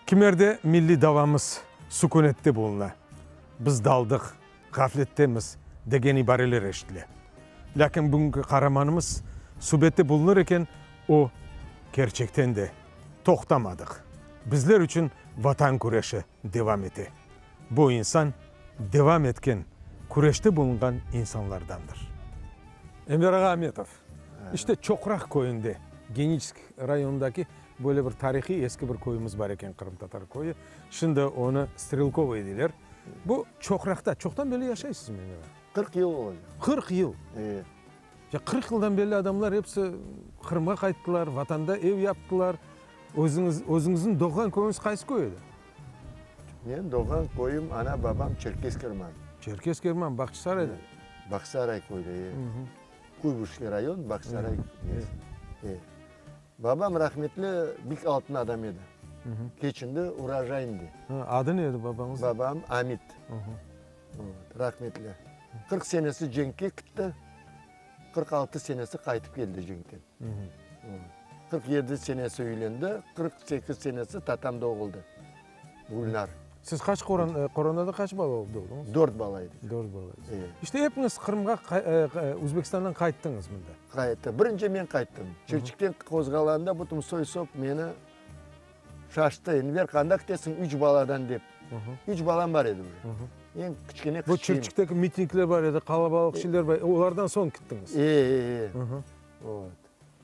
Kimerde milliy davamız sükünette buluna, biz daldıq, ğaflettemiz degen ibareler eşitile. Lâkin bugünki qaramanımız subette bulunır eken, o, kerçekten de, toqtamadıq, bizler içün Vatan küreşi devam ete. Bu insan devam etken küreşte bulunğan insanlardandır. Enver ağa Ametov, işte Çoqraq köyünde, Geniçesk rayonındaki böyle bir tarihiy eski bir köyümiz bar eken, qırımtatar köyü. Şimdi onı Strelkovoye deyler. Bu Çoqraqta çoqtan berli yaşaysızmı, Enver ağa? 40 yıl olacaq. 40 yıl? E. Ya 40 yıldan berli adamlar episi Qırımğa qayttılar, Vatanda ev yaptılar. Özüñiz, özüñizniñ doğğan köyüñiz qaysı köy edi? Menim doğğan köyüm, ana-babam Çerkez Kerman. Çerkez Kerman, Bağçasarayda? Bağçasaray köyde, e. Kuybışevskiy rayon, Bağçasaray e. Babam rahmetli bik altın adam edi. Keçindi, urojayndi. Adı ne edi babañıznıñ? Babam Amit. Rahmetli. 40 senesi cenkke kitti, 46 senesi qaytıp keldi cenkten. 47 senesi üylendi, 48 senesi tatam doğuldı, Gülnar. Siz qaç qorantada qaç bala olıp doğdıñız? Dört bala edik. Dört bala ediñiz. İşte epiñiz Qırımğa Özbekistandan qayttıñız mında. Qayttıq. Birinci men qayttım. Çirçikten qozğalanda bütün soy-sop meni şaştı. Enver, qanda ketesiñ üç baladan dep. Üç balam bar edi uje. Eñ kiçkene qızçığım. Bu Çirçikteki mitingler bar edi, qalabalıq şeyler bar edi. Olardan soñ kettiñiz. E, e, e. Vot.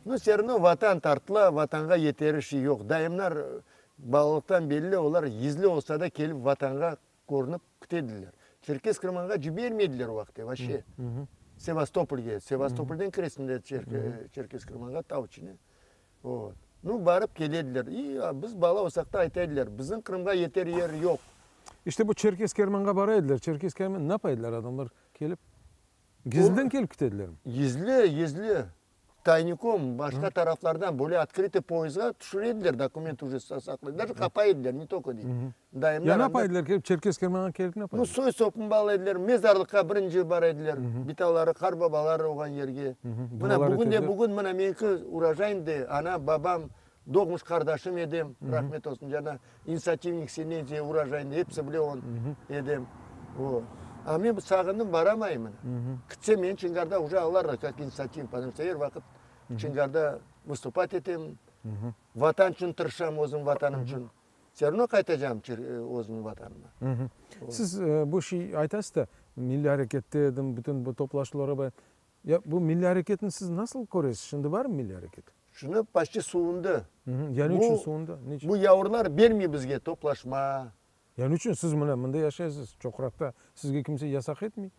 Nu, vse ravno Vatan tartıla, Vatanğa yeteri şey yoq. Dayımlar balalıqtan belli, olar gizli olsa da kelip Vatanğa körünip kütediler. Çerkez Qırmanğa cibermediler o vaqıtte vapşe. Sevastopolge, Sevastopolden kiresiñ Çerkez Qırmanğa tav içine. Vot. Nu, barıp kelediler. İ, biz bala olsaq da ayta ediler, bizim Qırımğa yeter yer yoq. İşte bu Çerkez Kermanğa bara ediler. Çerkez Kerman ne yapa ediler adamlar kelip? Gizliden kelip ketedilermi? Gizli, gizli. Taynikom, başqa taraflardan böyle otkrıtıy poyezdğa tüşüre ediler, dokument uje saqlay, даже qapay ediler, ne tolko dey. Ya ne yapa ediler kelip, Çerkez Kermanğa kelip ne yapa ediler? Nu, soy-sopun bağlay ediler, mezarlıqqa birinci bara ediler, bitaları, qartbabaları olğan yerge. Mına bugün de bugün mına meniki urojayım de, anam, babam, doğmuş qardaşım Edem, rahmet olsun, cana, İnisiativnik Semeyce, Urojayında episi bile on Edem. O. A men sağındım, baramayım mına. Kitsem, meni Çingarda uje alarlar kak inisiativnik, потому что er vaqıt Çingarda vıstupat etem, Vatan içün tırışam, özüm Vatanım içün. Vse ravno qaytacam özümniñ Vatanıma. Siz bu şey aytasız da, milliy arekette edim, bütün bu toplaşuvlarğa bar. Ya bu milliy areketni siz nasıl köresiz? Şimdi barmı milliy areket? Şunı почti suvundı. Ya ne içün suvundı? Ne içün? Bu yavurlar bermey bizge toplaşma. Ya ne içün? Siz mına mında yaşaysız, Çoqraqta. Sizge kimse yasaq etmey?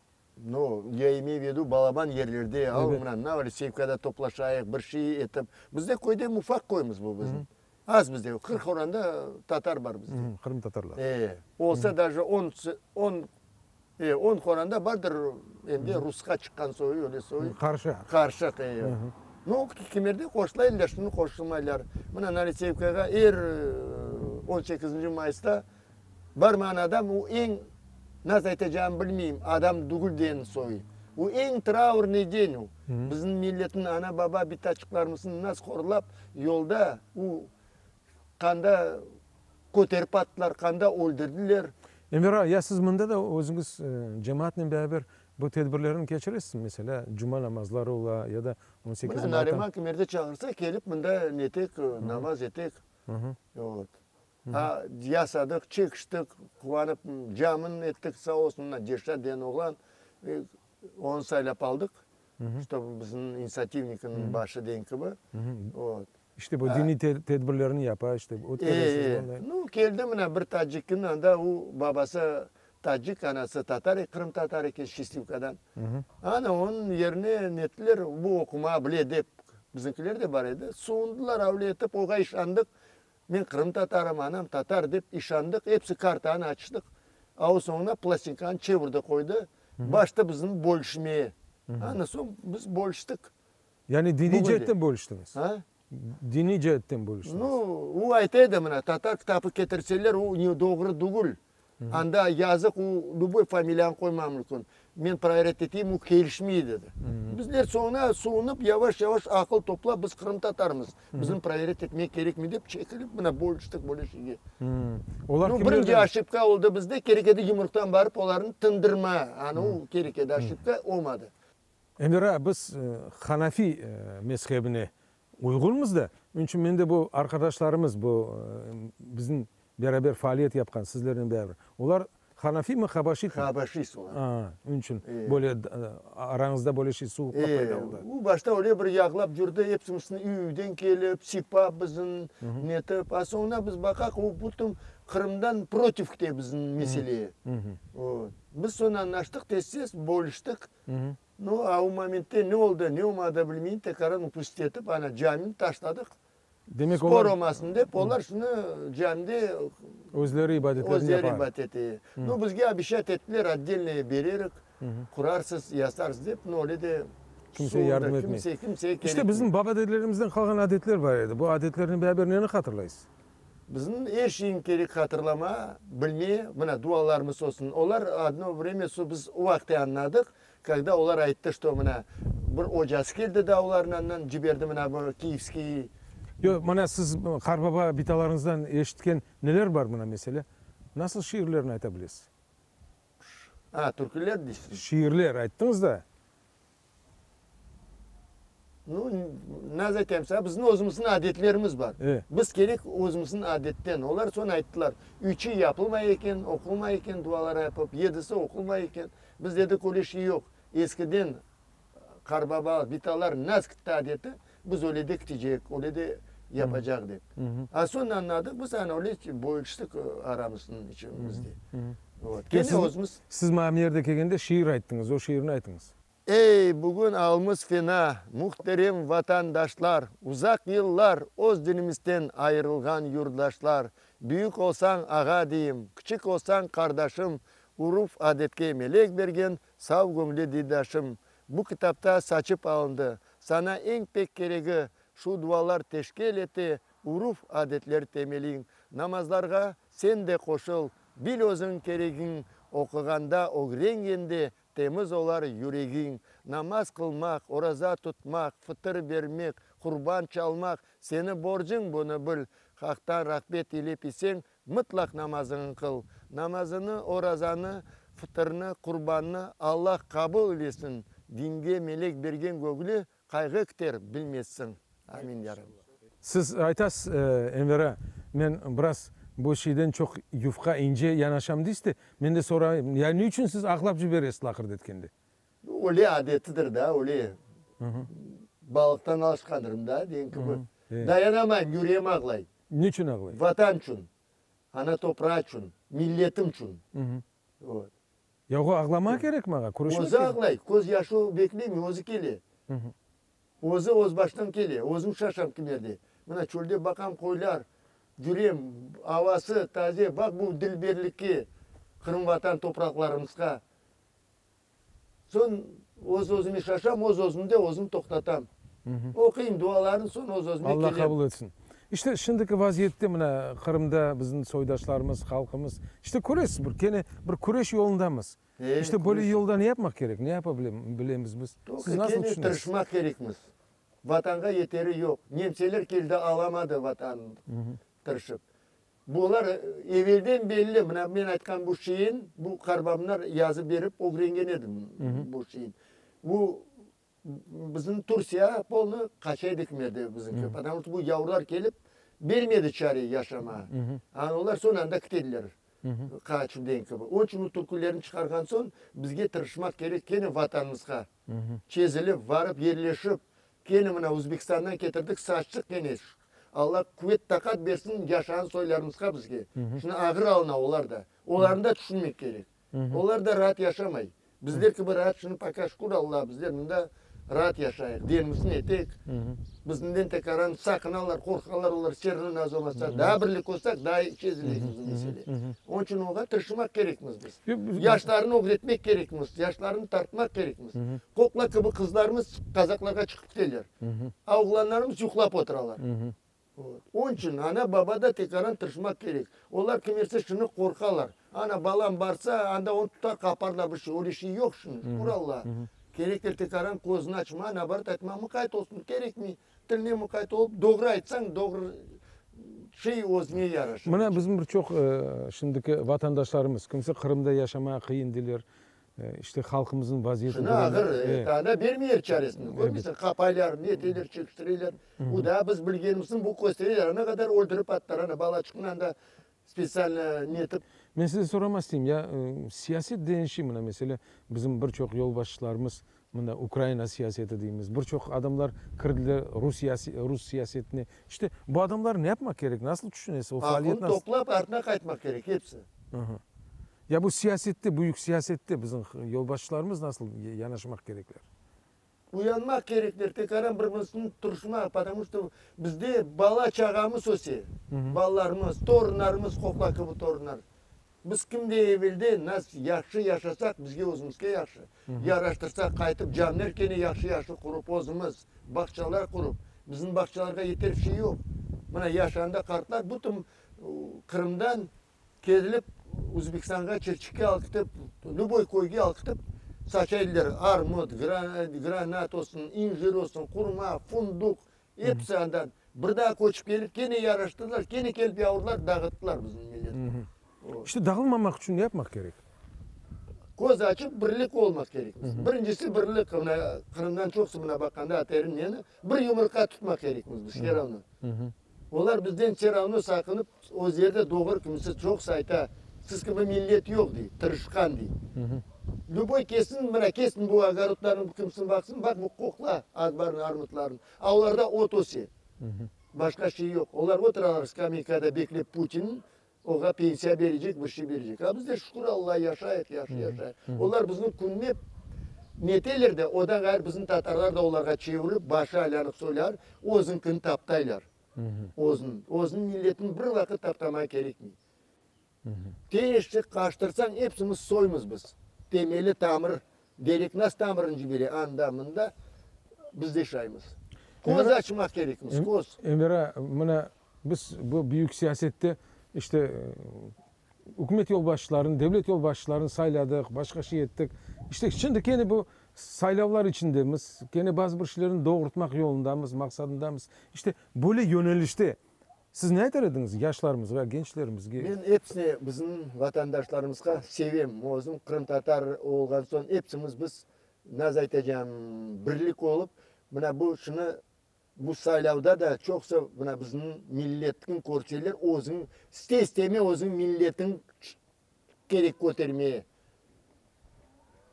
No, ya imeyu v vidu, balaban yerlerde, al mına Novorossiyevkada toplaşayıq, bir şey etip. Bizde köyde ufaq köymiz bu bizim. Az bizde, 40 oranda tatar bar bizde. Qırımtatarlar. E, olsa daje on, on E, on qoranda bardır endi rusqa çıqqan soyu, öyle soyu. Qarışıq. Qarışıq, e. Nu, kimerde qoşulaylar, şimdi qoşulmaylar. Mına Nalitsevkağa er on sekizinci mayısta barmağan adam, o eñ, nasıl aytacağımı bilmeyim, adam tügül degen soyu. O eñ traurnıy den o. Bizim milletniñ ana-baba, bitaçıqlarımıznı nasıl horlap, yolda o qanda Köterip attılar, qanda öldürdiler. Enver ağa, ya siz mında da özüñiz cemaatnen beraber bu tedbirlerni keçiresizmi? Meselâ, cuma namazları ola ya da on sekiz Mına Mart. Nariman kimerde çağırsa, kelip mında netek, namaz etek. Vot. A, yasadıq, çekiştik, quvanıp camını ettik, sağ olsun, mına Dirşat degen oğlan, onı saylap aldıq, ştob bizim inisiativnikniñ başı degen kibi. Vot. İşte bu diniy tedbirlerni yapa, işte ötkeresiz bunday. Nu, keldi mına bir tacikniñ anda, o babası tacik, anası tatar, qırımtatar eken, Şçislivkadan. Ana, onıñ yerine nettiler, bu oqumağa bile dep, bizimkiler de bar edi, suvundılar, avle etip, oğa işandıq, men qırımtatarım, anam tatar dep işandıq, episi kartanı açtıq, a o soñuna plastinkanı çevirdi qoydı, başta bizni bölüşmeye. Ana, soñ biz bölüştik. Yani diniy ceetten bölüştiñiz? A? Diniy ceetten bölüştiñiz? Nu, o ayta edi, mına, tatar kitabı ketirseler, o ne doğru tügül. Anda yazıq, u lüboy familiyanı qoyma mümkün. Men proverât eteyim, u kelişmey, dedi. Bizler soñra suvunıp, yavaş-yavaş aqıl toplap, biz qırımtatarmız, bizni proverât etmek kerekmey dep, çekilip, mına bölüştik böyle şeyge. Olar Nu, birinci oşibka oldı bizde, kerek edi yumruqtan barıp olarnı tındırma, anı u kerek edi, oşibka olmadı. Enver ağa, biz hanafi mezhebine uyğunmız da, onıñ içün men de bu arqadaşlarımız, bu bizim beraber faaliyet yapqan sizlernen beraber, olar hanafiymi, habaşitmi? Habaşist olar. A, onıñ içün böyle arañızda böyle şey suvuqlar payda oldı. O başta öyle bir yağlap yürdi, epsimizniñ üy-üyden kelip, sipap bizni, netip, a soñuna biz baqaq, o bütün Qırımdan protiv kete bizim meseleye. Biz soñ añlaştıq, tez-tez bölüştik. Nu, a o momentte ne oldı, ne olmadı bilmeyim, tekaran upustit etip, ana, camini taşladıq. Demek, Spor olar olmasın dep, olar şunı camide özleri ibadetlerini özleri yapar. ibadet ete. Nu, bizge obeşçat ettiler, otdelnoye bererik, qurarsız, yasarsız dep, nu, öyle de Kimse yardım soğudı, etmey. kimse, kimsege İşte kerekmey. bizim baba-dedelerimizden qalğan adetler bar edi. Bu adetlernen beraber neni hatırlaysız? Bizim er şeyni kerek hatırlama, bilme, mına dualarımız olsun. Olar odno vremya su biz o vaqıt añladıq, kogda olar ayttı, çto mına bir ocası keldi da olarnıñ andan ciberdi mına bu kiyevskiy. Yoq, mına siz qarbaba bitalarıñızdan eşitken neler bar mına mesele? Nasıl şiirlerni ayta bilesiz? A, türküler deysiz? Şiirler ayttıñız da. Nu, naz aytayım saña, bizim özümizniñ adetlerimiz bar. Biz kerek özümizniñ adetten. Olar soñ ayttılar, üçü yapılmay eken, oqulmay eken dualar yapıp, yedisi oqulmay eken. Biz dedik, öyle şey yoq. Eskiden qarbaba, bitalar naz kitti adeti, biz öyle de kitecek, öyle de yapacaq dep. A soñ añladıq, biz ana öyle bölüştik aramıznıñ içimizde. Vot. Kene özümiz. Siz maña bir yerde kelgende şiir ayttıñız, o şiirni aytıñız. Ey, bugün alımız fena, muhterem vatandaşlar, uzaq yıllar öz dinimizden ayırılğan yurtdaşlar, büyük olsañ ağa deyim, kiçik olsañ qardaşım, uruf-adetke melek bergen sav göñlü didaşım, bu kitapta saçıp alındı, saña eñ pek keregi şu dualar teşkel ete uruf-adetler temeliñ, namazlarğa sen de qoşul, bil özüñ keregiñ, oquğanda ögrengende Temiz olar yüregiñ. Namaz qılmaq, oraza tutmaq, fıtır bermek, qurban çalmaq, seni borcuñ, bunı bil. Haqtan rağbet ilep iseñ, mıtlaq namazıñı qıl. Namazını, orazanı, fıtırnı, qurbannı Allah qabul ilesin. Dinge melek bergen gögli Qayğı kiter, bilmezsiñ. Amin, ya Rabbi. Siz aytasız, Enver ağa, men biraz bu şeyden çoq yufqa, ince yanaşam deysiz de, men de sorayım, ya ne içün siz ağlap ciberesiz laqırdı etkende? Öyle adetidir da, öyle. Balıqtan alışqandırım da, degen kibi. Dayanamayım, yüreğim ağlay. Ne içün ağlay? Vatan içün, ana toprağı içün, milletim içün. Vot. Yoq, ağlamaq kerek maña, küreşmek Özü kerek. ağlay, köz yaşı bekleymi, özü kele. Özü öz baştan kele, özüm şaşam kimerde. Mına çölde baqam qoylar, cürem, avası taze, baq bu dilberlikke, Qırım Vatan topraqlarımızğa. Soñ öz-özüme şaşam, öz-özümde özüm toqtatam. Oquyım dualarnı, soñ öz-özüme kelem. Allah qabul etsin. İşte, şimdiki vaziyette mına Qırımda bizim soydaşlarımız, halqımız, işte, köresiz, bir kene bir küreş yolundamız. İşte, böyle yolda ne yapmaq kerek, ne yapa bilemiz biz? Siz nasıl Kene tüşünesiz? tırışmaq kerekmiz. Vatanğa yeteri yoq. Nemseler keldi, alamadı Vatannı tırışıp. Bular evelden belli, mına men aytqan bu şeyin, bu qarbamlar yazıp berip ögrengen edim bu şeyin. Bu Bizim Tursiya polnıy qaça edik medi bizimki, потому что bu yavrular kelip bermedi çare yaşama. Ana olar soñ anda kitediler qaçıp degen kibi. Onıñ içün bu türkülerni çıqarğan soñ bizge tırışmaq kerek kene vatanımızğa çezilip, varıp yerleşip, kene mına Özbekistandan ketirdik, saçtıq kene. Alla quvet, taqat bersin yaşağan soylarımızğa bizge. Şunı ağır alına olar da. Olarnı da tüşünmek kerek. Olar da raat yaşamay. Bizler kibi raat şunı poka şükür Allağa bizler mında raat yaşayıq. Derimizni eteyik. Bizden tekaran saqınalar, qorqalar olar serni naz olmasa. Daa birlik olsaq daa çezileyik bizim mesele. Onıñ içün oña tırışmaq kerekmiz biz. Yaşlarnı ögretmek kerekmiz, yaşlarnı tartmaq kerekmiz. Qoqla kibi qızlarımız kazaklarğa çıqıp kiteler. A oğlanlarımız yuqlap oturalar. Onıñ içün ana-baba da tekaran tırışmaq kerek. Olar kimerse şunı qorqalar, ana, balam barsa, anda onı tutar qaparlar bir şey. Öyle şey yoq şimdi, şükür Allağa. Kerektir tekaran közüni açma, naoborot aytma, muqayt olsun, kerekmey, tiline muqayt olıp, doğru aytsañ, doğru şey özüñe yaraşır. Mına bizim bir çoq şimdiki vatandaşlarımız, kimse Qırımda yaşamağa qıyın deyler, İşte halqımıznıñ vaziyeti Şunı ağır, anda bermeyler çaresini, körmeysiñ, qapaylar, neteler, çekiştireler. Bu daa biz bilgenimizniñ bu köstereler, ana qadar öldürip attılar, ana balaçıqnı anda spetsialno netip. Men sizden soramaq isteyim, ya siyaset degen şey, mına mesele, bizim bir çoq yolbaşçılarımız, mında Ukraina siyaseti deymiz, bir çoq adamlar kirdiler rus siyasetine, işte bu adamlar ne yapmaq kerek, nasıl tüşünesiz, o faaliyet nasıl? Aqılını toplap artına qaytmaq kerek, episi. Ya bu siyasette, büyük siyasette bizim yolbaşçılarımız nasıl yanaşmaq kerekler? Uyanmaq kerekler, tekaran bir-birisini turşmaq, potomu çto bizde bala-çağamız öse, balalarımız, torunlarımız, qoqla kibi torunlar. Biz kimde evelde nas yahşı yaşasaq, bizge özümizge yahşı. Yaraştırsaq, qaytıp camler kene yahşı-yahşı qurıp özümiz, bağçalar qurıp, bizim bağçalarğa yeter şey yoq. Mına yaşanda qartlar bütün Qırımdan Kelip Özbekistanğa Çirçikke alqıtıp, lüboy köyge alqıtıp saça ediler, armut, granat olsun, incir olsun, qurma, funduq, episi andan. Bir daa köçip kelip kene yaraştırdılar, kene kelip yavrular dağıttılar bizim milletni. İşte dağılmamaq içün ne yapmaq kerek? Köz açıp birlik olmaq kerekmiz. Birincisi birlik, mına Qırımdan çoqusı mına baqqanda aterim neni, bir yumurqa tutmaq kerekmiz biz vse ravno. Olar bizden vse ravno saqınıp, özleri de doğru kimisi çoqusı ayta, siz kibi millet yoq dey, tırışqan dey. Lüboy kessin, mına kessin bu ogorodlarnı kimsin baqsın, baq bu qoqla azbarnıñ armutlarını. A olarda ot öse. Başqa şey yoq. Olar oturalar skameykada beklep Putinni, oğa pensiya berecek, bir şey berecek. A bizler şükür Allağa yaşayıq, yahşı yaşayıq. Olar bizni künlep neteler de, odan ğayrı bizim tatarlar da olarğa çevirip, başı aylanıq soylar, özüñkini taptaylar. Özüniñ, özüniñ milletini bir vaqıt taptamağa kerekmey. Teşik qaştırsañ, epsimiz soymuz biz. Temeli tamır, derek nasıl tamırını cibere, anda, mında, biz de şaymız. Köz açmaq kerekmiz, köz. Enver ağa, mına biz bu büyük siyasette, işte, ükümet yolbaşçılarını, devlet yolbaşçılarını sayladıq, başqa şey ettik. İşte, şimdi kene bu saylavlar içindemiz, kene bazı bir şeylerni doğurtmaq yolundamız, maqsadındamız. İşte, böyle yönelişte siz ne aytar ediñiz yaşlarımızğa, gençlerimizge? Men episine bizim vatandaşlarımızğa sevem. Özüm qırımtatar olğan soñ epsimiz biz, naz aytacağım, birlik olıp, mına bu şunı Bu saylavda da çoqsa mına bizniñ milletniñ körseler özüñ iste-isteme özüñ milletiñ kerek kötermeye.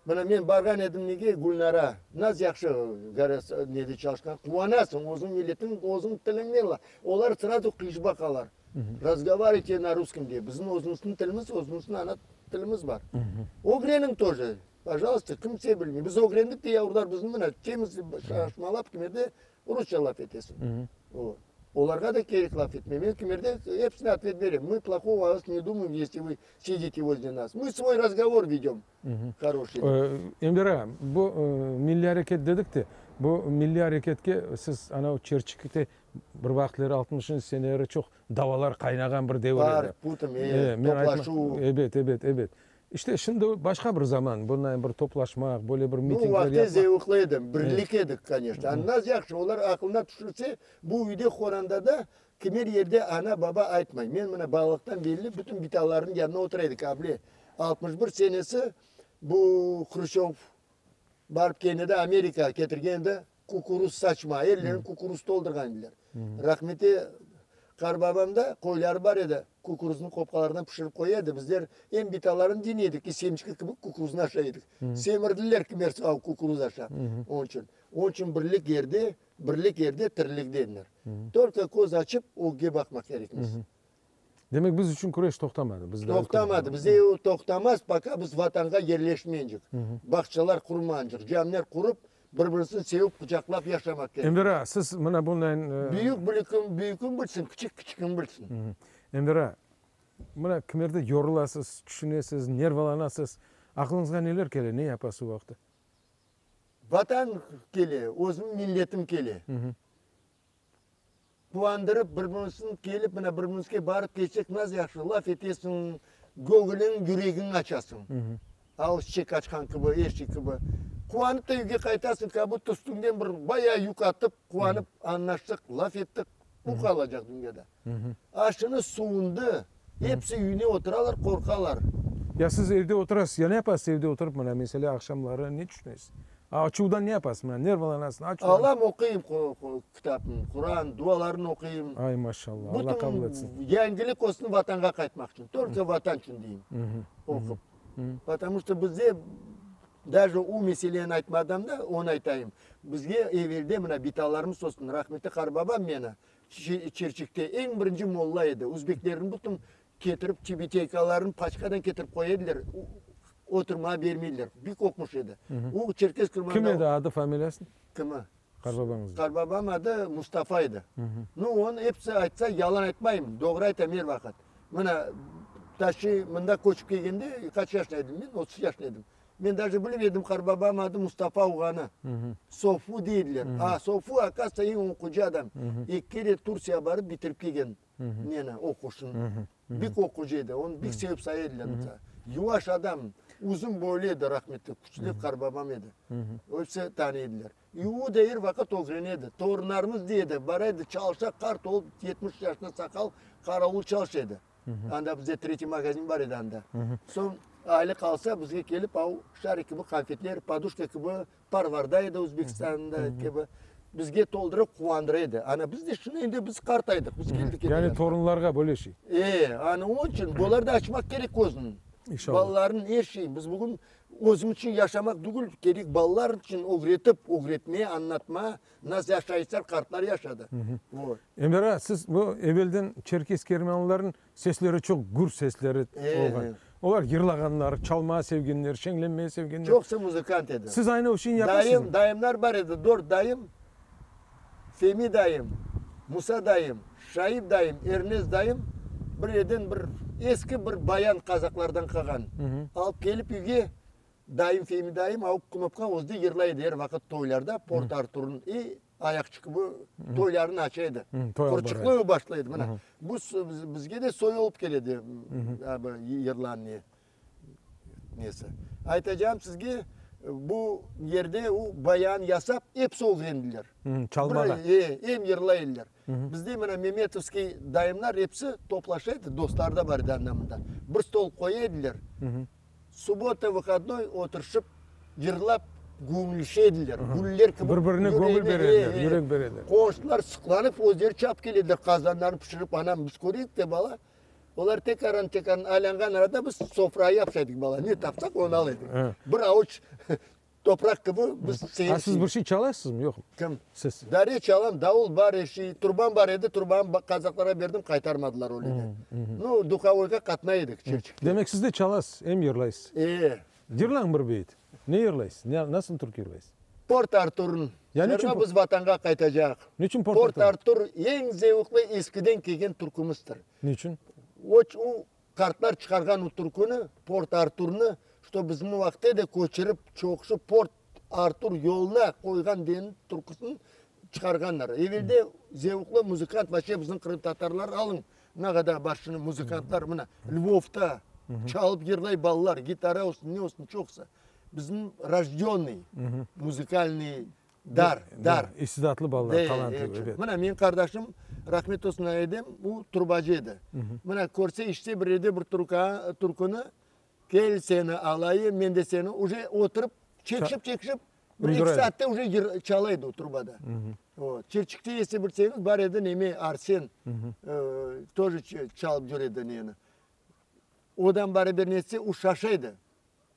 Mına men barğan edim nege Gülnara naz yahşı nede çalışqan quvanasıñ özüñ milletiñ özüñ tiliñnen laf olar srazu qıyış baqalar razgovariyte na ruskom dey bizim özümizniñ tilimiz özümizniñ ana tilimiz bar ögreniñ toje Pajalsta, kimse bilmey. Biz ögrendik de, yavrular bizni mına temiz şaşmalap kimerde rusça laf etesiñ. O, olarğa da kerek laf etmey. Men kimerde episine otvet berem. Мы плохого о вас не думаем, если вы сидите возле нас. Мы свой razgovor vedem horoşiy. Enver ağa, bu milliy areket dedik de, bu milliy areketke siz anav Çerçikte bir vaqıtları altmışıncı seneleri çoq davalar qaynağan bir devir edi. Park, putım, e, toplaşuv. Ebet, ebet, ebet. İşte, şimdi başqa bir zaman, bunday bir toplaşmaq, böyle bir mitingler yapmaq. Bu vaqıtta zevqlı edi, birlik edik, koneçno. Anda yahşı, olar aqlına tüşürse, bu üyde qorandada kimer yerde ana-baba aytmay. Men mına balalıqtan belli bütün bitalarnıñ yanına otura edik, able. 61 senesi bu Hruşçov barıp kelgen edi, Amerika ketirgen edi kukuruz saçma, ellerini kukuruz toldurğan ediler. Rahmeti qarbabam da qoyları bar edi, kukuruznı qopqalarına pişirip qoya edi, bizler em bitalarını diñley edik, i semçiki kibi kukuruznı aşay edik. Semirdiler kimersi av kukuruz aşap. Onıñ içün, onıñ içün birlik yerde, birlik yerde tirilik denir. Tolko köz açıp ögge baqmaq kerekmiz. Demek, biz içün küreş toqtamadı. Biz Toqtamadı. Bize o toqtamaz, poka biz Vatanğa yerleşmencik, bağçalar qurmancıq, camler qurıp, bir-birisini sevip, quçaqlap yaşamaq kerek. Enver ağa, siz mına bundan. Büyük büyükün, büyükün bilsin, kiçik kiçikin bilsin. Enver ağa, mına kimerde yorulasız, tüşünesiz, nervalanasız, aqlıñızğa neler kele, ne yapasız o vaqıtta? Vatan kele, özüm milletim kele. Quvandırıp, bir-birimizniñ kelip, mına bir-birimizge barıp kelsek naz yahşı, laf etesiñ, göñüliñ, yüregiñni açasıñ. Al çiçek açqan kibi, er şey kibi. Quvanıp da üyge qaytasıñ, kak budto üstüñden bir bayağı yük atıp, quvanıp añlaştıq, laf ettik, bu qalacaq dünyada. Aşını suvundı, episi üyüne oturalar, qorqalar. Ya siz evde oturasız, ya ne yapasız evde oturıp, mına, meselâ, aqşamları ne tüşünesiz? Açuvdan ne yapasız, mına, nervalanasıñ, açuvdan. Alam oquyım kitapnı, Quran, dualarnı oquyım. Ay, maşallah, Alla qabul etsin. Bütün yangilik olsun Vatanğa qaytmaq içün, tolko Vatan içün deyim, oqup. Потому что bizde Daje o meseleni aytmadan da, onı aytayım, bizge evelde mına bitalarımız olsun, rahmetli qarbabam meni Çirçikte eñ birinci molla edi, üzbeklerni bütün ketirip, tübeteykalarını paçkadan ketirip qoya ediler, oturmağa bermeydiler, bik oqumış edi. O Çerkez Qırmanda. Kim edi adı, familiyası? Kimi? Qarbabañıznıñ. Qarbabam adı Mustafa edi. Nu, onı episi aytsa, yalan aytmayım, doğru aytam er vaqıt. Mına, taşı mında köçip kelgende, qaç yaşında edim men, 30 yaşında edim. Men daje bilmedim qarbabam adı Mustafa olğanı. Sofu deydiler. A, Sofu, okazıvtsa, eñ oqucı adam. Eki kere Tursiyağa barıp bitirip kelgen neni, oquşını. Bik oqucı edi. Onı bik sevip saya ediler. Yuvaş adam, uzun boylu edi rahmetli, küçlü qarbabam edi. Episi tanıy ediler. İ o da er vaqıt ögrene edi. Torunlarımız dey edi, bara edi, çalışa, qart olıp, 70 yaşında saqal, qaravul çalışa edi. Anda bizde tretiy magazin bar edi anda. Soñ aylıq alsa, bizge kelip av şarik kibi konfetler, poduşka kibi parvarda edi Özbekistanda kibi, bizge toldurıp quvandıra edi. Ana biz de şunı endi biz qartaydıq, biz keldik endi. Yani torunlarğa böyle şey. E, ana onıñ içün bular da açmaq kerek közüni. İnşallah. Balalarnıñ er şeyi. Biz bugün özümiz içün yaşamaq tügül, kerek balalar içün ögretip, ögretme, añlatma, Nasıl yaşaysalar, qartlar yaşadı. Vot. Enver ağa, siz bu evelden çerkez kermenlılarnıñ sesleri çoq gür sesleri olğan. Olar yırlağanlar, çalmağa sevgenler, şeñlenmege sevgenler. Çoqsı muzıkant edi. Siz aynı o şeyni yapasızmı? Dayım, dayımlar bar edi, dört dayım, Femi dayım, Musa dayım, Şaip dayım, Ernes dayım bir yerden bir eski bir bayan qazaqlardan qalğan alıp kelip üyge Dayım Femi dayım au knopka özü de yırlay edi er vaqıt toylarda, Port Arturnıñ i ayaqçı kibi toylarını aça edi. Qurçıqlı başlay edi. Mına, bu bizge de soy olıp keledi yırlan ne nesi. Aytacağım sizge, bu yerde u bayan yasap episi ögrendiler. Çalmağa. E, em yırlay ediler. Bizde mına Memetovskiy dayımlar episi toplaşa edi, dostları da bar edi anda mında. Bir stol qoya ediler. Subbota, vıhodnoy oturışıp, yırlap, göñülişe ediler, güller kibi. Bir-birine göñül bere ediler, yürek bere ediler. Qoñşular sıqlanıp, özleri çapıp kele ediler, qazanlarını pişirip, anam, biz köreyik de, bala. Olar tekaran-tekaran aylanğan arada biz sofraya yapışa edik, bala, ne tapsaq, onı ala edik. Bir avuç Topraq kibi biz seyir. A siz bir şey çalasızmı, yoqmı? Kim? Siz. Dare çalam, davul bar, er şey, turbam bar edi, turbamı qazaqlarğa berdim, qaytarmadılar öyle de. Nu, duhovoyğa qatnay edik Çirçikte. Demek siz de çalasız, em yırlaysız. E. Yırlañ bir beyit. Ne yırlaysız? Ne, nasıl türkü yırlaysız? Port Arturnı. Ya niçün Sonra biz Vatanğa qaytacaq. Niçün Port Artur? Port Artur eñ zevqlı eskiden kelgen türkümizdir. Niçün? O, o Qartlar çıqarğan o türküni, Port Arturnı, şto bizim vaqıtte de köçürip çoqusı Port Artur yoluna qoyğan deyin türküsini çıqarğanlar. Evelde zevqlı muzıkant vaşe bizim qırımtatarlar alıñ ne qadar bar şimdi muzıkantlar mına Lvovta çalıp yırlay balalar gitara olsun ne olsun çoqusı. Bizim rojdenıy muzıkalnıy Dar, dar. İstidatlı balalar, talantlı, ebet. Mına menim qardaşım, rahmet olsun Edem, o turbacı edi. Mına körse, işse bir yerde bir turka, türküni, kel seni alayım, men de seni, uje oturıp, çekişip, çekişip, bir eki saatte uje yır, çala edi o trubada. Vot. Çirçikte ese bilseñiz, bar edi neme, Arsen, тоже çalıp yüre edi neni. Odan baraber netse, o şaşa edi.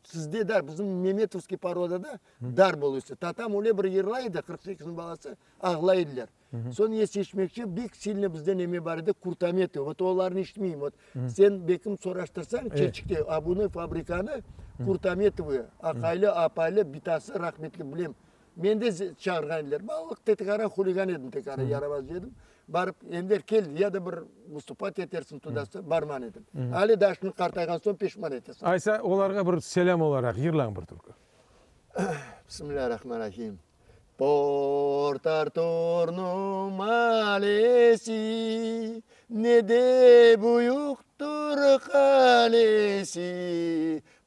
Sizde dar, bizim Memetovskiy porodada dar boluysa. Tatam öyle bir yırlay edi, 48-niñ balası, ağlay ediler. Soñ esi içmekçi, bek silno bizde neme bar edi, Kurtametov, vot olarnı içmeyim. Vot sen bekim soraştırsañ, Çirçikte obuvnoy fabrikanı Kurtametovı, aqaylı, apaylı, bitası rahmetli bilem. Meni de çağırğan ediler. Balalıq tekrar huligan edim tekrar, yaramaz edim. Barıp, Enver kel, ya da bir vıstupat etersiñ tudası, barman edim. Ali daa şunı qartayğan soñ peşman etesiñ. Aysa, olarğa bir selâm olaraq yırlañ bir türkü. Bismillâ-rahman-rahim. Port-Arturnıñ malesi, Ne de büyüktir qalesi,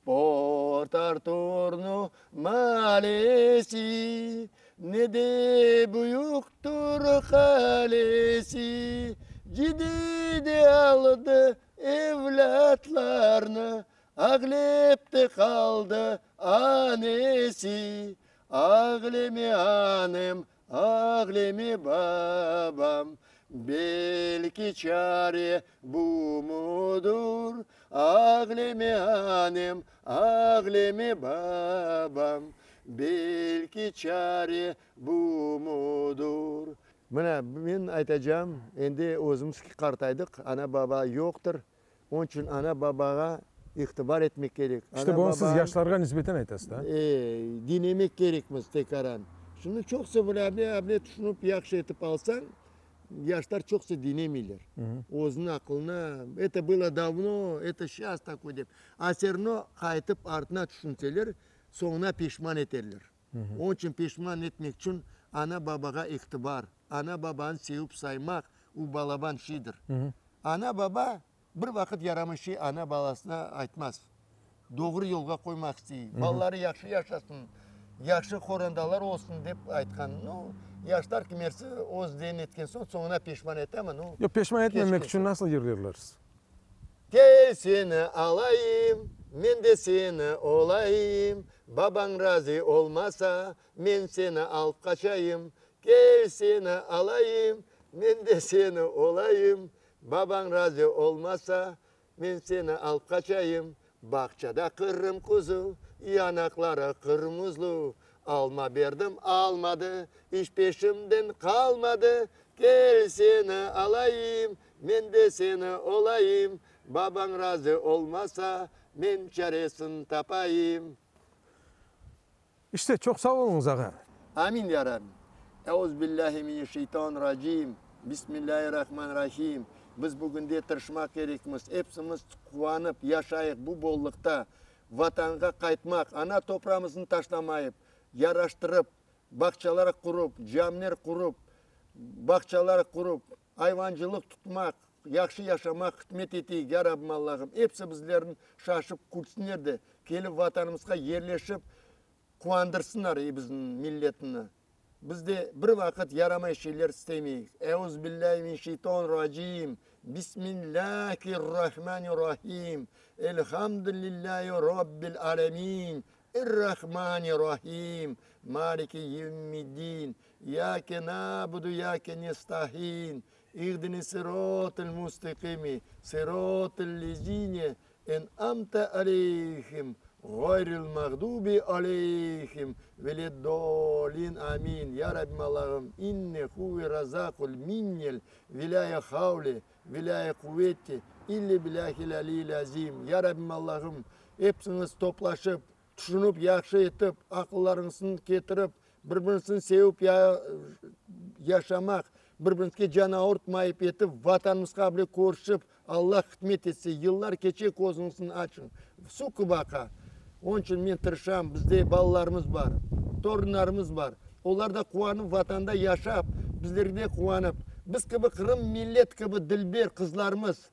Port-Arturnıñ malesi, Ne de büyüktir qalesi, Cidi de aldı evlâtlarnı, Ağlep de qaldı anesi. Ağleme anem, ağleme babam, Belki çare bu mudur? Ağleme anem, ağleme babam, Belki çare bu mudur? Mına, men aytacağım, endi özümiz ki qartaydıq, ana-baba yoqtır, Onıñ içün ana-babağa itibar etmek kerek. İşte bunı siz yaşlarğa nisbeten aytasız, da? E, diñlemek kerekmiz tekaran. Şimdi çoqusı böyle able, able tüşünip, yahşı etip alsañ, yaşlar çoqusı diñlemeyler. Özüniñ aqılına, eto bylo davno, eto şças takoy dep. A vse ravno qaytıp artına tüşünseler, soñuna peşman eterler. Onıñ içün peşman etmek içün ana-babağa itibar, ana-babanı sevip saymaq, u balaban şeydir. Ana-baba bir vaqıt yaramay şey ana balasına aytmaz. Doğru yolğa qoymaq istey. Balaları yahşı yaşasın, yahşı qorantalar olsun dep aytqan. Nu, yaşlar kimersi öz deyin etken soñ, soñuna peşman ete, amma nu. Yoq, peşman etmemek içün nasıl yırlarız? Kel seni alayım, men de seni olayım, Babañ razı olmasa, men seni alıp qaçayım. Kel seni alayım, men de seni olayım, Babañ razı olmasa, men seni alıp qaçayım. Bağçada Qırım quzu, yanaqları qırmızlı, Alma berdim, almadı, iş peşimden qalmadı. Kel seni alayım, men de seni olayım, Babañ razı olmasa, men çaresin tapayım. İşte, çoq sağ oluñız, ağa. Amin, ya Rabbim. Euzbillahi mineşşeytanirracim. Bismillahirrahmanirrahim. Biz bugünde tırışmaq kerekmiz. Epsimiz quvanıp yaşayıq bu bolluqta. Vatanğa qaytmaq, ana toprağımıznı taşlamayıp, yaraştırıp, bağçalar qurıp, camler qurıp, bağçalar qurıp, ayvancılıq tutmaq, yahşı yaşamaq hıdmet eteyik, ya Rabbim Allahım. Epsi bizlerni şaşıp külsünler de, kelip vatanımızğa yerleşip, Quvandırsınlar ey bizim milletni. Biz de bir vaqıt yaramay şeyler istemeyik. Euzbillâhi minşşeytanirracim. Bismillâhirrahmanirrahim. Elhamdülillâhi Rabbil âlemin. Errahmanirrahim. Maliki yevmiddin. İyyâke na'budu iyyâke nestaîn. İhdine sıratal mustaqimi. Sıratal lezîne En'amte aleyhim, ğayril mağdubi aleyhim veleddâlin. Amin. Ya Rabbim Allahım, inne huve razakul minnel velâ havle velâ quvvete ille billâhil aliyyil azim. Ya Rabbim Allahım, epsiñiz toplaşıp, tüşünip, yahşı etip, aqıllarıñıznı ketirip, bir-biriñizni sevip yaşamaq, bir-biriñizge can avurtmayıp etip, Vatanımızğa bile körüşip, Alla hikmet etse, yıllar keçe közüñizni açıñ. Suv kibi aqa. Onıñ içün men tırışam, bizde balalarımız bar, torunlarımız bar. Olar da quvanıp Vatanda yaşap, bizlerge quvanıp. Biz kibi Qırım millet kibi dilber qızlarımız,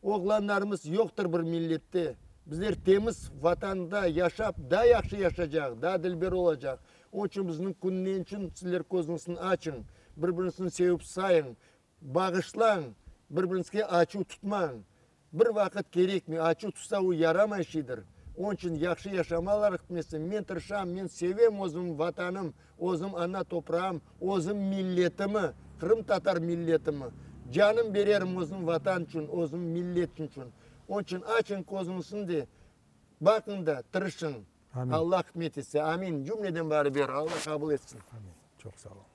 oğlanlarımız yoqtır bir millette. Bizler temiz Vatanda yaşap, daa yahşı yaşacaq, daa dilber olacaq. Onıñ içün bizniñ künden içün sizler közüñizni açıñ, bir-biriñizni sevip sayıñ, Bağışlañ, bir-biriñizge açuv tutmañ. Bir vaqıt kerekmey, açuv tutsa o yaramay şeydir. Onıñ içün yahşı yaşamalar etmesi, men tırışam, men sevem özüm Vatanım, özüm ana toprağım, özüm milletimi, qırımtatar milletimi. Canım bererim özüm Vatan içün, özüm milletim içün. Onıñ içün açıñ közüñizni de, baqıñ da, tırışıñ. Amin. Allah hikmet etse. Amin. Cümleden bari ber. Allah qabul etsin. Amin. Çoq sağ oluñ.